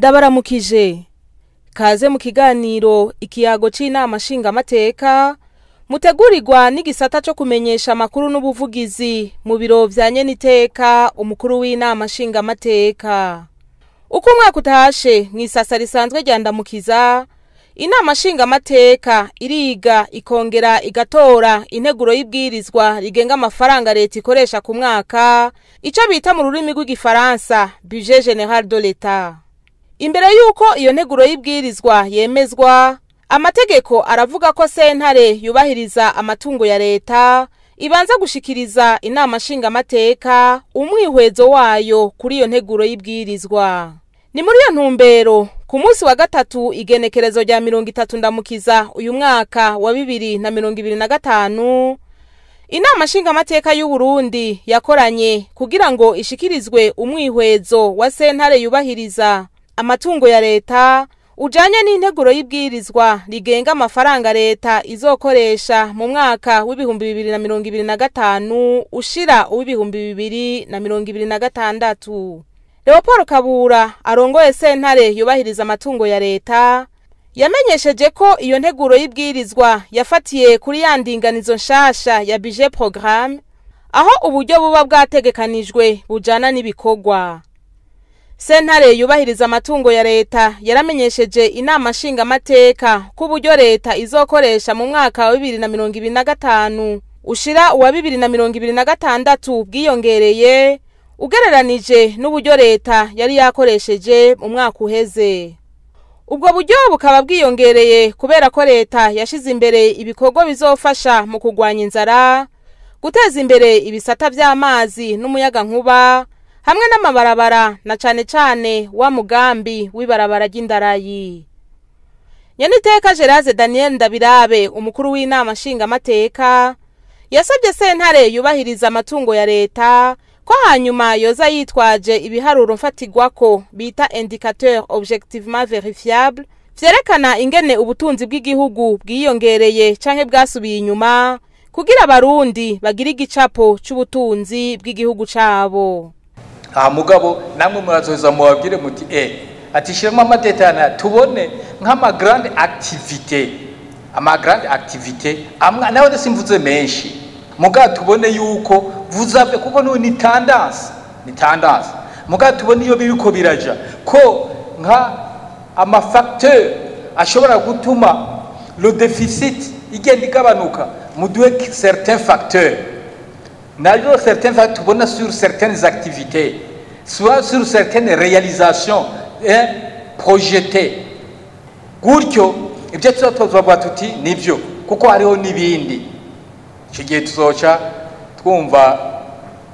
Ndabaramukije. Kaze mu kiganiro ikiyago c'inama nshingamateka mutegurirwa n'igisata co kumenyesha amakuru n'ubuvugizi mu biro vya nyeniteka umukuru w'inama nshingamateka. Uko umwaka utashe mw'isasa risanzwe rya Ndamukiza, inama nshingamateka iriga ikongera igatora integuro y'ibwirizwa rigenga amafaranga leta ikoresha ku mwaka, ico bita mu rurimi rw'igifaransa budget général de l'État. Imbere yuko iyo nteguro y'ibwirizwa yemezwa, amategeko aravuga ko sentare yubahiriza amatungo ya leta ibanza gushikiriza inama nshingamateka umwihwezo wayo kuri iyo nteguro y'ibwirizwa. Ni muri iyo ntumbero ku munsi wa gatatu igenekerezo rya 30 Ndamukiza uyu mwaka wa 2025, inama nshingamateka y'u Burundi yakoranye kugira ngo ishikirizwe umwihwezo wa sentare yubahiriza amatungo ya leta ujanye n'integuro y'ibwirizwa rigenga amafaranga leta izokoresha mu mwaka w'ibihumbi 2025 ushira uw'ibihumbi 2026. Leopold Kabura arongoye sentare yubahiriza amatungo ya leta yamenyesheje ko iyo nteguro y'ibwirizwa yafatiye kuri ya ndinganizo nshasha ya budget programme, aho uburyo buba bwategekanijwe bujana n'ibikorwa. Sentare yubahiriza amatungo ya leta yaramenyesheje inama nshingamateka ko uburyo leta izokoresha mu mwaka wa 2025 ushira uwa 2026 bwiyongereye ugereranije n'uburyo leta yari yakoresheje mu mwaka uheze. Ubwo buryo bukaba bwiyongereye kubera ko leta yashize imbere ibikorwa bizofasha mu kurwanya inzara, guteza imbere ibisata vy'amazi n'umuyagankuba hamwe n'amabarabara na cane cane wa mugambi w'ibarabara ry'indarayi. Nyeniteka Gerase Daniel Ndabirabe, umukuru w'inama nshingamateka, yasabye sentare yubahiriza amatungo ya leta ko hanyuma yoza yitwaje ibiharuro mfatigwako bita indicateur objectivement vérifiable vyerekana ingene ubutunzi bw'igihugu bwiyongereye canke bwasubiye inyuma, kugira abarundi bagira igicapo c'ubutunzi bw'igihugu cabo. Aha mugabo namwe murazoza mubabwire muti ati shiramo amadetana tubone nk'ama grande activité, ama grande activité amwe nawe simvuze menshi, muga tubone yuko vuzabe kuko no ni tendance, ni tendance, muga tubone iyo biriko biraja ko nka ama facteur ashobora gutuma le déficit igenda igabanuka, muduhe certains facteurs nayo certains facteurs tubona sur certaines activités, soit sur certaines réalisations projetées. Gutyo ibyo tuzoba tuti nivyo, kuko hariho n'ibindi. Ico gihe tuzoca twumva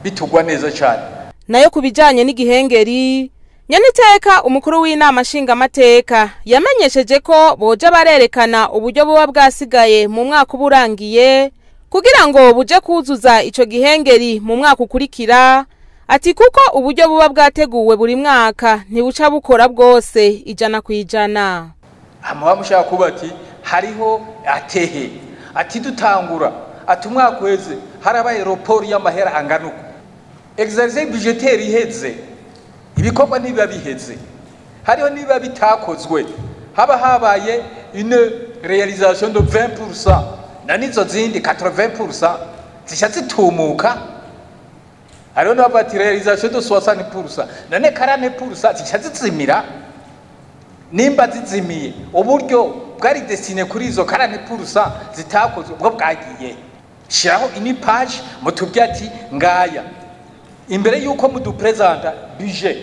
bitugwa neza cyane. Nayo kubijanye n'igihengeri, nyeniteka umukuru w'inama nshingamateka yamenyesheje ko boja barerekana uburyo buba bwasigaye mu mwaka uburangiye kugira ngo buje kuzuza ico gihengeri mu mwaka ukurikira, ati kuko uburyo buba bwateguwe buri mwaka ntibuca bukora bwose 100%. Amuba mushaka kuba ati hariho atehe ati dutangura ati umwaka uheze harabaye raporo y'amahera angana uko, exercice budgetaire iheze, ibikorwa ntibiba biheze, hariho niba bitakozwe haba habaye une réalisation de 20% na nizo zindi 80% zisha zitumuka, hariho n'abati réalisation de 60% none 40% zisha zizimira. Nimba zizimiye uburyo bwari destiné kuri izo 40% zitakozwe ubwo bwagiye. Shiraho ini page mutubye ati ngaya imbere yuko mudupresenta budget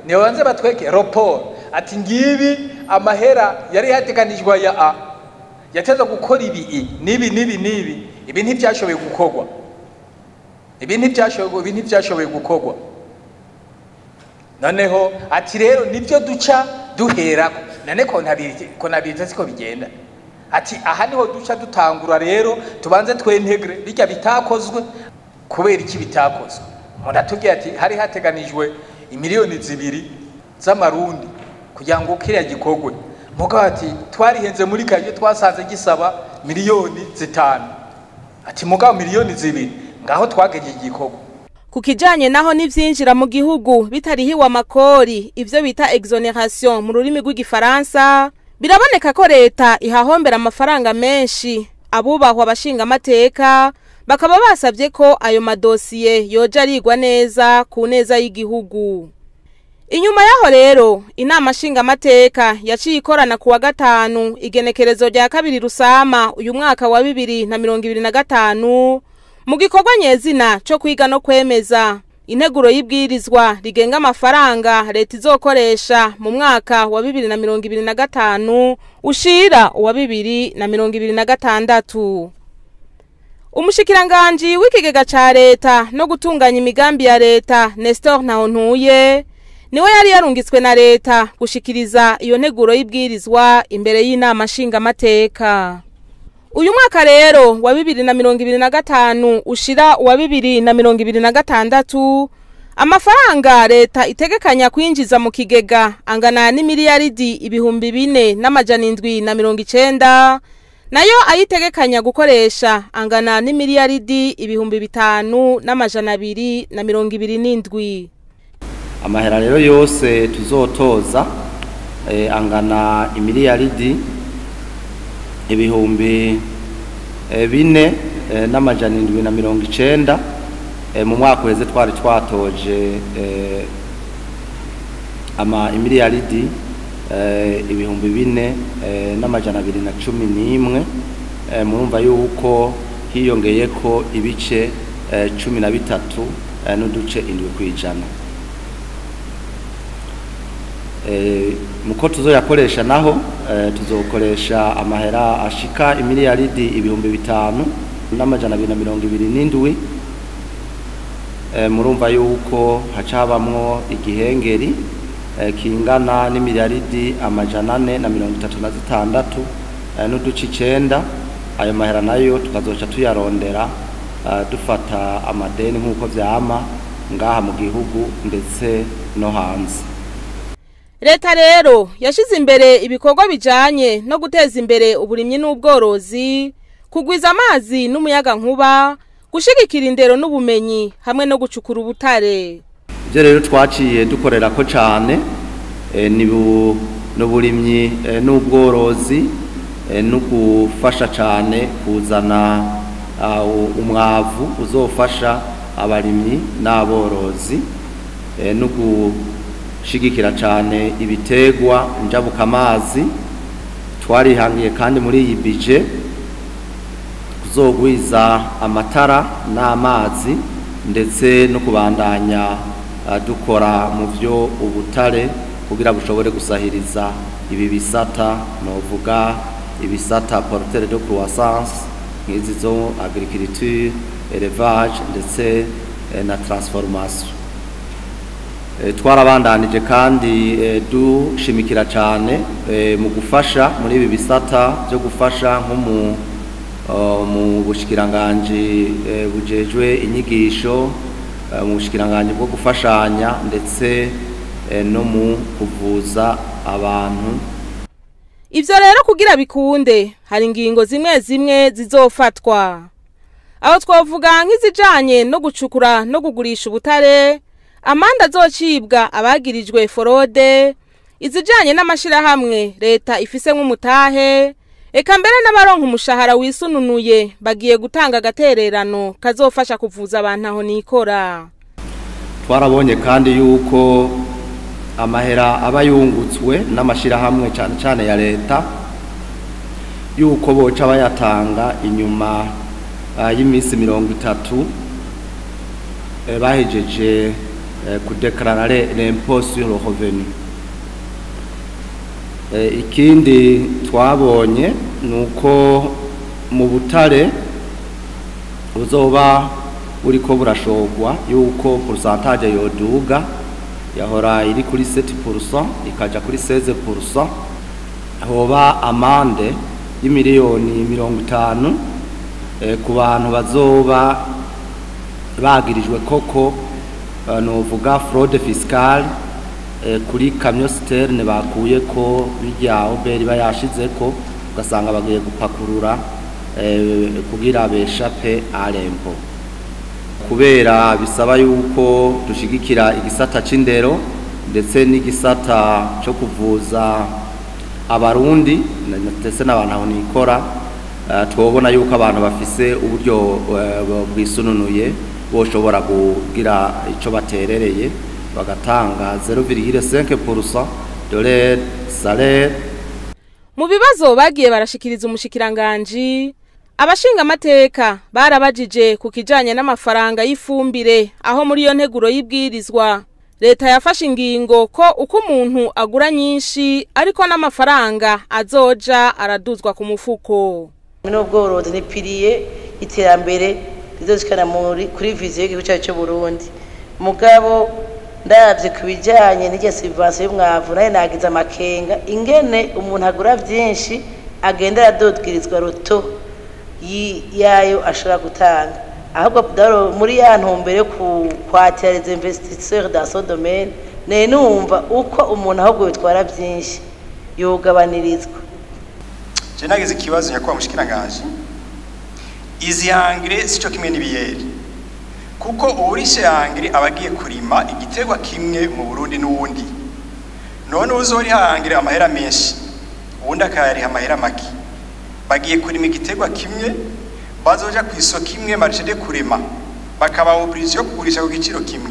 nibanze batweke rapport ati ngibi amahera yari yateganijwe ya A yateza gukora ibi nibi nibi nibi, ibi ntibyashoboye gukorwa, ibi ntibyashoboye, ibi ntibyashoboye gukorwa. Noneho ati rero nibyo duca duherako nane ko nabirite siko bigenda, ati aha niho duca dutangura rero tubanze twentegre bijya bitakozwe. Kubera iki bitakozwe? Umuntu atubwiye ati hari hateganijwe imiliyoni 2 z'amarundi kugira ngo kiriya gikorwe, mugabo ati twarihenze muri kaje twasanze gisaba miliyoni 5, ati mugabo miliyoni 2 ngaho twagejeje igikorwa. Ku kijanye naho n'ivyinjira mu gihugu bitarihiwe amakori, ivyo bita exonération mu rurimi rw'igifaransa, biraboneka ko leta ihahombera amafaranga menshi. Abubahwa abashinga amateka bakaba basabye ko ayo madosiye yoja arigwa neza ku neza y'igihugu. Inyuma yaho rero inama nshingamateka yaciye ikorana kuwa gatanu igenekerezo rya 2 Rusama uyu mwaka wa 2025 mu gikorwa nyezina co kwiga no kwemeza integuro y'ibwirizwa rigenga amafaranga leta izokoresha mu mwaka wa 2025 ushira uwa 2026. Umushikiranganji w'ikigega ca leta no gutunganya imigambi ya leta Nestor Ntahontuye niwe yari yarungitswe na leta gushikiriza iyo nteguro y'ibwirizwa imbere y'inama nshingamateka. Uyu mwaka rero wa 2025 ushira wa 2026 amafaranga leta itegekanya kwinjiza mu kigega angana n'imiliyaridi 4790 nayo ayitegekanya gukoresha angana n'imiliyaridi 5227. Amahera rero yose tuzotoza angana imiliyaridi 4790. Mu mwaka uheze twari twatoje ama imiliyaridi 4211. Murumva yuko hiyongeyeko ibice 13 n'uduce 7%. Muko tuzoyakoresha naho tuzokoresha amahera ashika imiliyaridi 5227. Murumva yuko hacabamwo igihengeri kingana n'imiliyaridi 436 n'uduce 9. Ayo mahera nayo tukazoca tuyarondera dufata amadeni nk'uko vyama ngaha mu gihugu ndetse no hanze. Leta rero yashize imbere ibikorwa bijanye no guteza imbere uburimyi n'ubworozi, kugwiza amazi n'umuyaga nkuba, gushigikira indero n'ubumenyi hamwe no gucukura ubutare. Ivyo rero twaciye dukorera ko cane ni n'uburimyi n'ubworozi no gufasha cane kuzana umwavu uzofasha abarimyi n'aborozi no gushigikira cane ibitegwa njabukamazi. Twarihangiye kandi muri iyi budget kuzogwiza amatara n'amazi ndetse no kubandanya dukora mu byo ubutare kugira bushobore gusahiriza ibi bisata, novuga ibisata porteur de croissance nk'izi zo agriculture, élevage ndetse na transformation. Twarabandanije kandi dushimikira cyane mu gufasha muri ibi bisata byo gufasha nko mu bushikiranganje bujejwe inyigisho, mu bushikiranganje bwo gufashanya ndetse no mu kuvuza abantu. Ivyo rero kugira bikunde hari ingingo zimwe zimwe zizofatwa. Aho twavuga nk'izijanye no gucukura no kugurisha ubutare, amanda azocibwa abagirijwe forode, izijanye n'amashirahamwe leta ifise nk'umutahe, eka mbere n'abaronka umushahara wisununuye bagiye gutanga agatererano kazofasha kuvuza abantu aho nikora. Twarabonye kandi yuko amahera aba yungutswe n'amashirahamwe cyane cyane ya leta yuko boca bayatanga inyuma y'iminsi 30 bahejeje kudeklarara l'impôt sur le revenu. Ikindi twabonye nuko mu butare buzoba buriko burashogwa yuko pourcentage yoduga yahora iri kuri 7% ikaja kuri 16%, hoba amande y'imiliyoni 50 ku bantu bazoba bagirijwe koko novuga fraude fiscale kuri camion citerne bakuye ko bijya oberi bayashizeko ugasanga bagiye gupakurura kugira beshape à l'impôt. Kubera bisaba yuko dushigikira igisata c'indero ndetse n'igisata cyo kuvuza abarundi ndetse n'abantu aho nikora, twobona yuko abantu bafise uburyo bwisununuye boshobora kugira ico baterereye bagatanga 0,5% de leur salaire. Mu bibazo bagiye barashikiriza umushikiranganji, abashinga amateka barabajije ku kijanye n'amafaranga y'ifumbire, aho muri iyo nteguro y'ibwirizwa leta yafashe ingingo ko uko umuntu agura nyinshi ariko n'amafaranga azoja araduzwa ku mufuko. N'ubworozi ni pilier iterambere rizoshikana muri kuri vision y'igihugu cyacu cy'u Burundi. Mugabo ndavye kubijanye n'irya subvention y'umwavu, naye nagize amakenga ingene umuntu agura vyinshi agenda aradodwirizwa ruto yayo ashobora gutanga. Ahubwo muri ya ntumbero yo kwatira les investisseurs dans son domaine, ne numva uko umuntu ahubwo bitwara byinshi yogabanirizwa. Je nagize ikibazo nyakubahwa mushikiranganje, izi engrais sico kimwe n'ibiyeri, kuko uwurishe engrais abagiye kurima igiterwa kimwe mu Burundi n'uwundi. None uzoriha engrais amahera menshi, uwundi akayariha amahera make, bagiye kurima igiterwa kimwe, bazoja ku isoko imwe marché de kurema, bakaba obligé yo kugurisha ku giciro kimwe.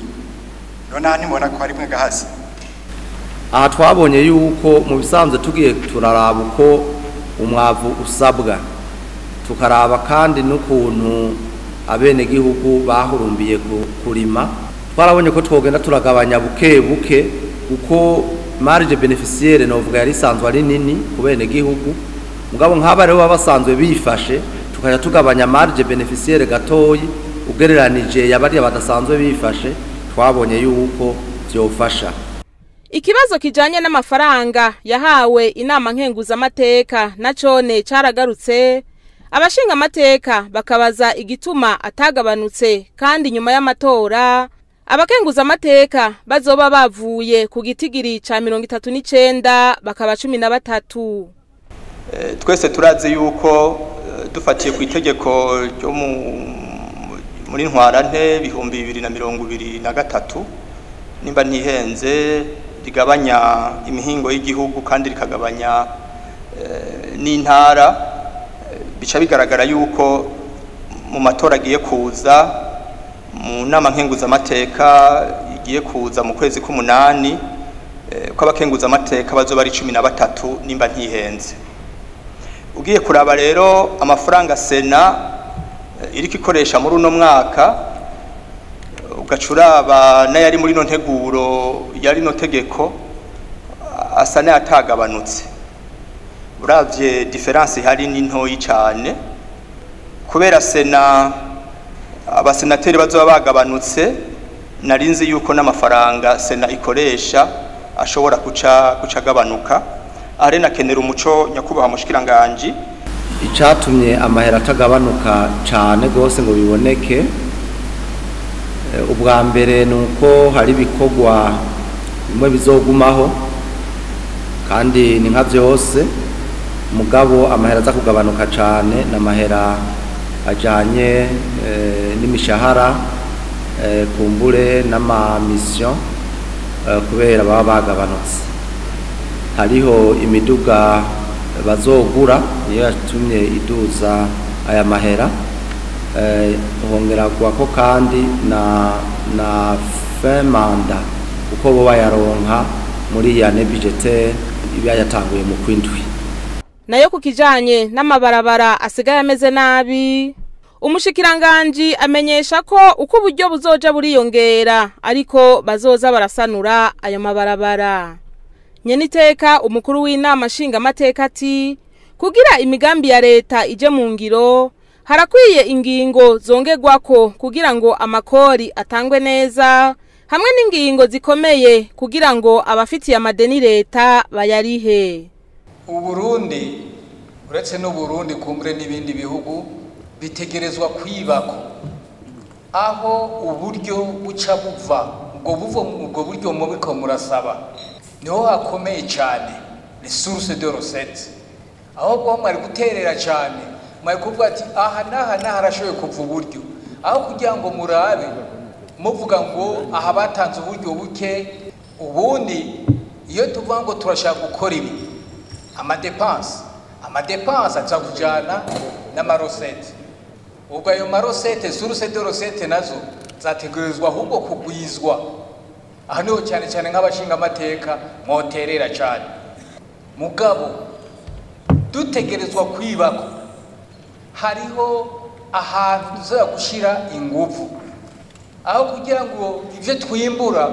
None aha ntimubona ko harimwe gahasi? Aha twabonye yuko mu bisanzwe tugiye turaraba uko umwavu usabwa, tukaraba kandi n'ukuntu abenegihugu bahurumbiye kurima. Twarabonye ko twogenda turagabanya buke buke, kuko marge bénéficiaire novuga yari isanzwe ari nini ku benegihugu, mugabo nk'aba rero baba basanzwe bifashe, tukajya tugabanya marge bénéficiaire gatoyi ugereranije yabariya badasanzwe bifashe, twabonye yuko vyofasha. Ikibazo kijanye n'amafaranga yahawe inama nkenguzamateka na cone caragarutse, abashinga amateka bakabaza igituma atagabanutse kandi nyuma y'amatora abakenguzamateka bazoba bavuye ku gitigiri ca 39 bakaba 13. Twese turazi yuko dufatiye ku itegeko ryo muri ntwarante 2023, nimba ntihenze, rigabanya imihingo y'igihugu kandi rikagabanya n'intara, bica bigaragara yuko mu matora agiye kuza, mu nama nkenguzamateka igiye kuza mu kwezi k'umunani, ko abakenguzamateka bazoba ari 13 nimba ntihenze. Ugiye kuraba rero amafaranga Sena iriko ikoresha muri uno mwaka, ugacuraba n'ayari muri no nteguro yari no tegeko, asa n'ayatagabanutse. Uravye difference ihari ni ntoyi cane, kubera Sena abasenateri bazoba bagabanutse, narinzi yuko n'amafaranga Sena ikoresha ashobora kucagabanuka. Are nakenera umuco nyakubahwa mushikiranganje. Icatumye amahera atagabanuka cane gose ngo biboneke, ubwa mbere nuko hari ibikorwa bimwe bizogumaho kandi ni nka vyose, mugabo amahera aza kugabanuka cane n'amahera ajanye n'imishahara, kumbure n'ama mission, kubera baba bagabanutse. Hariho imiduga bazogura niyo yatumye iduza aya mahera, hongeragwa ko kandi na fin mandat, kuko bo bayaronka muri ya année budgétaire iba yatanguye mu kwindwi. Nayo ku kijanye n'amabarabara asigaye ameze nabi, umushikiranganji amenyesha ko uko uburyo buzoja buriyongera ariko bazoza barasanura ayo mabarabara. Nyeniteka umukuru w'inama nshingamateka ati kugira imigambi ya leta ije mu ngiro harakwiye ingingo zongerwako kugira ngo amakori atangwe neza, hamwe n'ingingo zikomeye kugira ngo abafitiye amadeni leta bayarihe. Uburundi uretse n'Uburundi kumbure n'ibindi bihugu bitegerezwa kwibako aho uburyo buca buva, ubwo buryo mubiko murasaba niho hakomeye cyane, ni source de recette. Aho bwo mwari guterera cyane, mwari kuvuga ati aha n'aha n'aha harashoboye kuva uburyo, Aho kugira ngo murabe muvuga ngo aha batanze uburyo buke, ubundi iyo tuvuga ngo turashaka gukora ibi, amadepanse aza kujana n'amarosete. Ubwo ayo marosete, source de recette nazo zategerezwa ahubwo kugwizwa. Aha niho cyane cyane nk'abashinga amateka mwoterera cyane. Mugabo dutegerezwa kwibako hariho ahantu tuza gushira inguvu, aho kugira ngo ivyo twimbura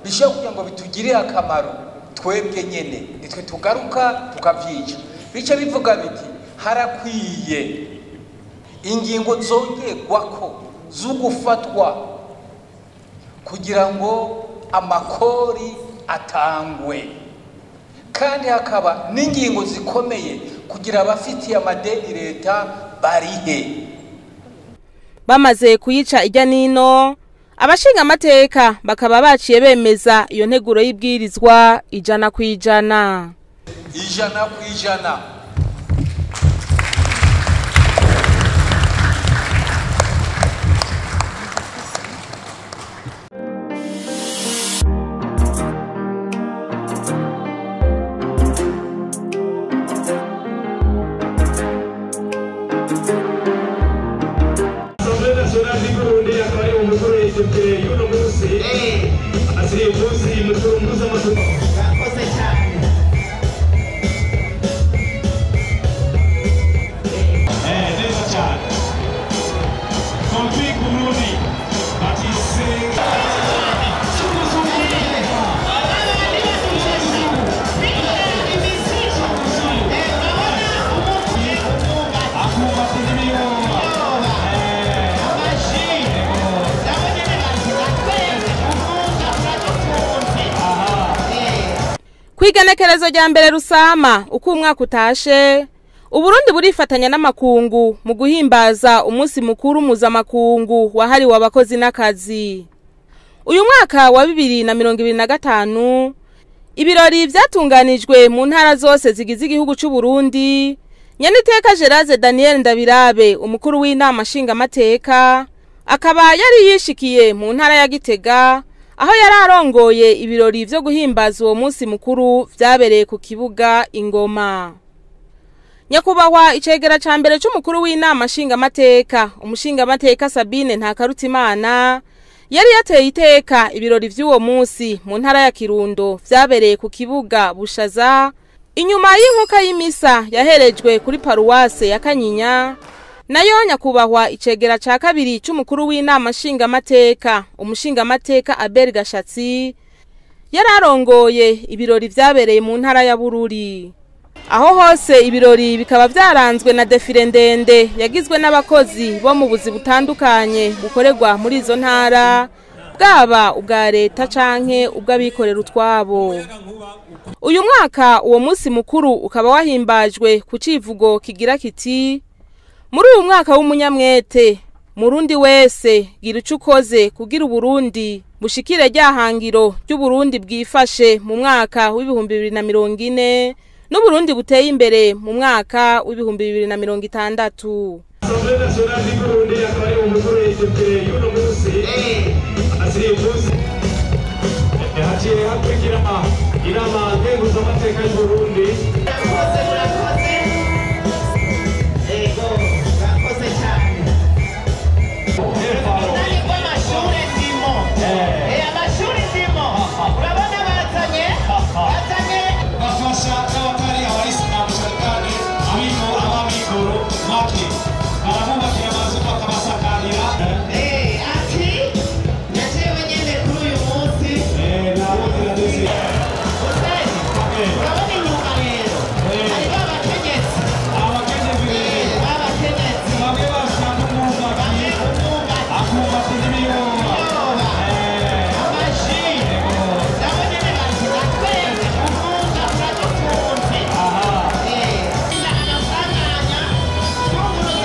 bishobora kugira ngo bitugirire akamaro twebwe nyene, nitwe tugaruka tukavyica. Bice bivuga biti harakwiye ingingo zongerwako zugufatwa kugira ngo amakori atangwe, kandi hakaba n'ingingo zikomeye kugira abafitiye amadeni leta barihe. Bamaze kuyica ijya nino, abashinga amateka bakaba baciye bemeza iyo nteguro y'ibwirizwa 100%. 100%. Kwigenekerezo rya mbere rusama uko umwaka utashe, Uburundi burifatanya n'amakungu mu guhimbaza umunsi mukuru mpuzamakungu wahariwe abakozi n'akazi. Uyu mwaka wa 2025 ibirori vyatunganijwe mu ntara zose zigize igihugu c'u Burundi. Nyeniteka Gerase Daniel Ndabirabe, umukuru w'inama nshingamateka, akaba yari yishikiye mu ntara ya Gitega aho yari arongoye ibirori vyo guhimbaza uwo munsi mukuru vyabereye ku kibuga Ingoma. Nyakubahwa icegera ca mbere c'umukuru w'inama nshingamateka, umushingamateka Sabine Ntakarutimana, yari yateye iteka ibirori vy'uwo munsi mu ntara ya Kirundo vyabereye ku kibuga Bushaza, inyuma y'inkuka y'imisa yaherejwe kuri paruwase ya Kanyinya. Nayo nyakubahwa icegera ca kabiri c'umukuru w'inama nshingamateka, umushingamateka Abel Gashatsi, yararongoye ibirori vyabereye mu ntara ya Bururi. Aho hose ibirori bikaba vyaranzwe na defile ndende yagizwe n'abakozi bo mu buzi butandukanye bukorerwa muri izo ntara, bwaba ubwa leta canke ubw'abikorera utwabo. Uyu mwaka uwo munsi mukuru ukaba wahimbajwe ku civugo kigira kiti: muri uyu mwaka w'umunyamwete, Murundi wese gira ico ukoze kugira Uburundi bushikire ryahangiro ry'Uburundi bwifashe mu mwaka w'ibihumbi bibiri na mirongo ine n'Uburundi buteye imbere mu mwaka w'ibihumbi bibiri na mirongo itandatu. Assemblée nationale du Burundi akaba ari umukuru y'uno munsi asiriye munsi haciye hakurikira inama nkenguzamateka y'u Burundi. Murakoze, ego murakoze cyane. Urunani rw'amashure ndimo, amashuri ndimo, urabona bazanye bafasha n'abatari abayisilamu cyane cyane ab'amikoro make barabubakira amazu bakabasakarira. Ati najewe nyene kuri uyu munsi urabona inyuma rero hari babakenyezi bamwe bashaka umwumbati akumbati n'ibiyoba amaji nabo nyene bati natwebwe umwuga uradutunze amasanganya twunguruje.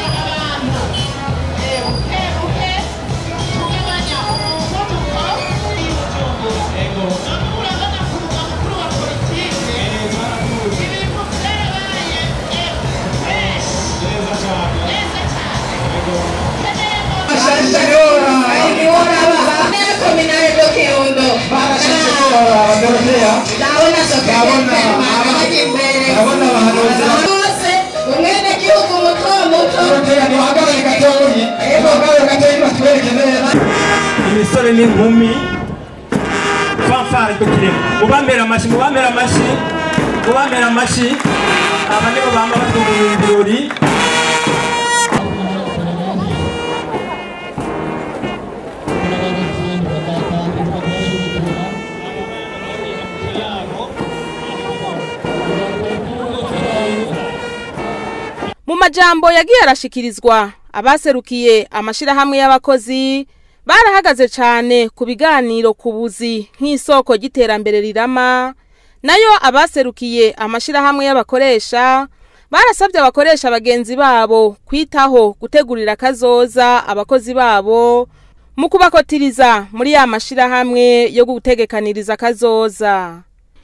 Bose umwene gihugu muto muto. Imisore n'inkumi fanfare dukirimo mubambera amashi, mubambera amashi, mubambera amashi. Aba nibo bama batungura ibirori. Mu majambo yagiye arashikirizwa, abaserukiye amashirahamwe y'abakozi barahagaze cane ku biganiro ku buzi nk'isoko ry'iterambere rirama. Nayo abaserukiye amashirahamwe y'abakoresha barasabye abakoresha bagenzi babo kwitaho gutegurira kazoza abakozi babo mu kubakotiriza muri ya mashirahamwe yo gutegekaniriza kazoza.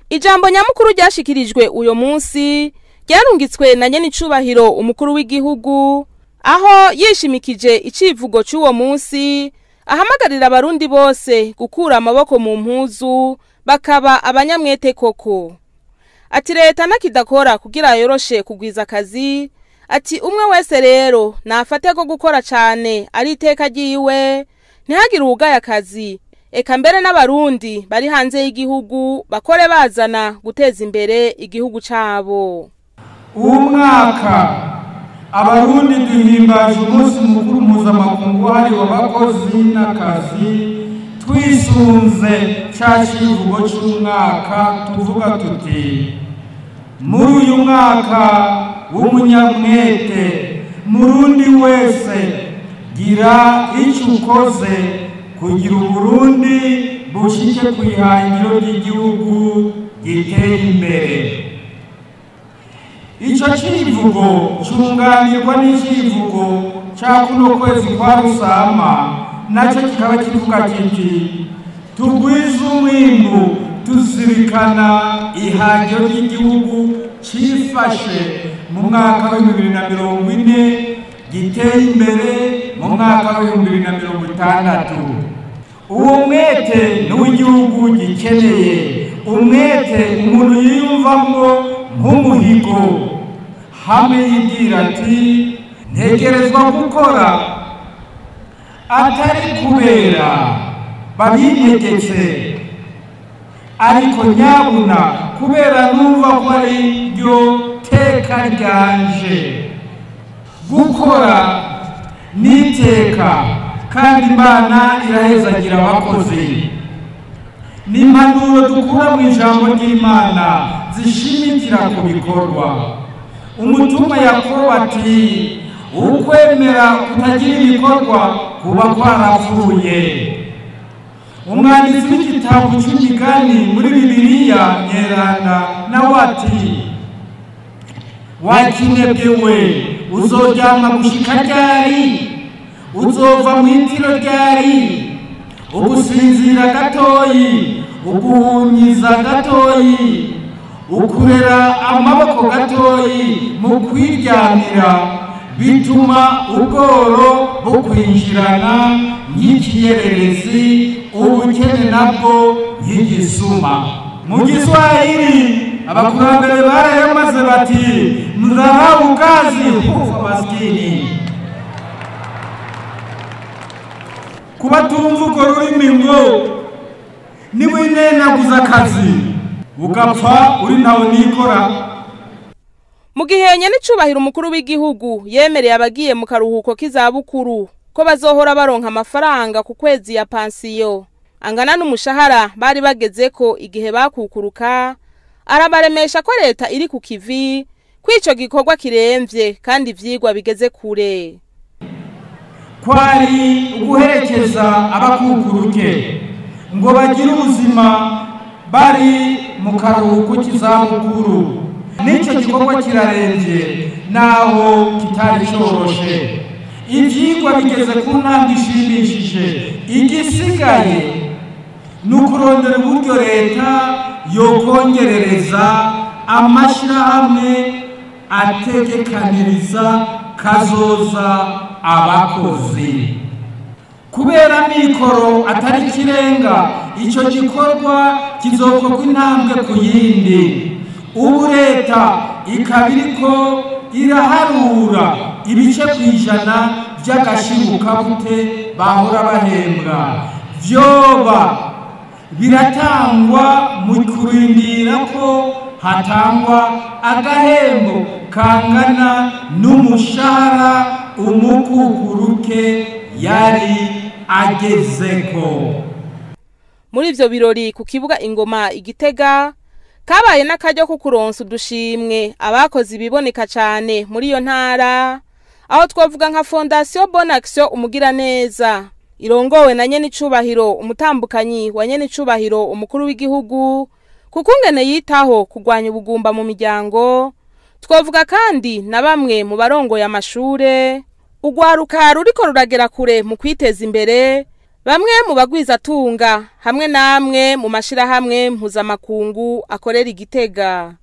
Ijambo nyamukuru ryashikirijwe uyo munsi ryarungitswe na nyenicubahiro umukuru w'igihugu, aho yishimikije icivugo c'uwo munsi ahamagarira abarundi bose gukura amaboko mu mpuzu bakaba abanyamwete koko. Ati leta ntakidakora kugira yoroshe kugwiza akazi. Ati umwe wese rero nafate ko gukora cane ari iteka ryiwe, ntihagire uwugaya akazi. Eka mbere n'abarundi bari hanze y'igihugu bakore bazana guteza imbere igihugu cabo. Umwaka abarundi duhimbaje umunsi mukuru mpuzamakungu wahariwe abakozi n'akazi, twisunze ca civugo c'umwaka tuvuga tuti: muri uyu mwaka w'umunyamwete, murundi wese gira ico ukoze kugira Uburundi bushike kw'ihangiro ry'igihugu giteye imbere. Ico civugo cunganirwa n'icivugo ca kuno kwezi kwa Rusama, naco kikaba kivuga kiti: tugwize umwimbu tuzirikana ihangiro ry'igihugu cifashe mu mwaka w'2040 giteye imbere mu mwaka w'2060. Uwo mwete n'uw'igihugu gikeneye, umwete umuntu yiyumvamwo nk'umuhigo, hamwe yibwira ati ntegerezwa gukora atari kubera babintegetse, ariko nyabuna kubera numva ko ari ryo teka ryanje. Gukora n'iteka, kandi Imana irahezagira abakozi. Ni impanuro dukura mu ijambo ry'Imana zishimikira ku bikorwa. Umutumwa Yakobo ati: ukwemera kutagira ibikorwa kuba kwarapfuye. Umwanditsi w'igitabo c'imigani muri Bibiliya Nyeranda nawe ati: wakinebwe we, uzoryama gushika ryari? Uzova mu itiro ryari? Ugusinzira gatoyi, uguhunyiza gatoyi, ukurera amaboko gatoyi mu kwiryamira bituma ubworo bukwinjirana nk'ikiyererezi, ubukene nabwo nk'igisuma. Mu Giswahili abakurambere barayamaze bati: mdharau kazi hufa maskini. Kubatumva urwo rurimi ngo niwinenaguza akazi ugapfa uri ntawe nikora. Mu gihe nyenicubahiro umukuru w'igihugu yemereye abagiye mu karuhuko k'izabukuru ko bazohora baronka amafaranga ku kwezi ya pansiyo angana n'umushahara bari bagezeko igihe bakukuruka, arabaremesha ko leta iri ku kivi kw'ico gikorwa kiremvye kandi ivyigwa bigeze kure. Kwari uguherekeza abakukuruke ngo bagire ubuzima bari mu karuhuko k'izabukuru. N'icyo gikorwa kirarembye naho kitari coroshe. Ivyigwa bigeze ku ntambwe ishimishije. Igisigaye ni ukurondera uburyo leta yokongerereza amashirahamwe ategekaniriza kazoza abakozi. Kubera mikoro atari kirenga, ico gikorwa kizokorwa intambwe ku yindi. Ubu leta ikaba iriko iraharura ibice 100 by'agashirukabute bahora bahembwa, vyoba biratangwa mu kurindira ko hatangwa agahembo kangana n'umushahara umukukuruke yari agezeko. Muri ivyo birori ku kibuga Ingoma Igitega kabaye n'akaryo ko kuronsa udushimwe abakoze ibiboneka cane muri iyo ntara, aho twavuga nka Fondation Bonne Action Umugiraneza irongowe na Nyenicubahiro umutambukanyi wa Nyenicubahiro umukuru w'igihugu, kukungene yitaho kugwanya ubugumba mu miryango. Twavuga kandi na bamwe mu barongoye amashure, ugwaruka ruriko ruragera kure mu kwiteza imbere, bamwe mu bagwizatunga hamwe namwe mu mashirahamwe mpuzamakungu akorera Igitega.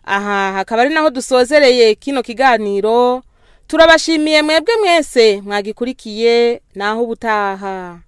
Aha hakaba ari naho dusozereye kino kiganiro. Turabashimiye mwebwe mwese mwagikurikiye, naho ubutaha.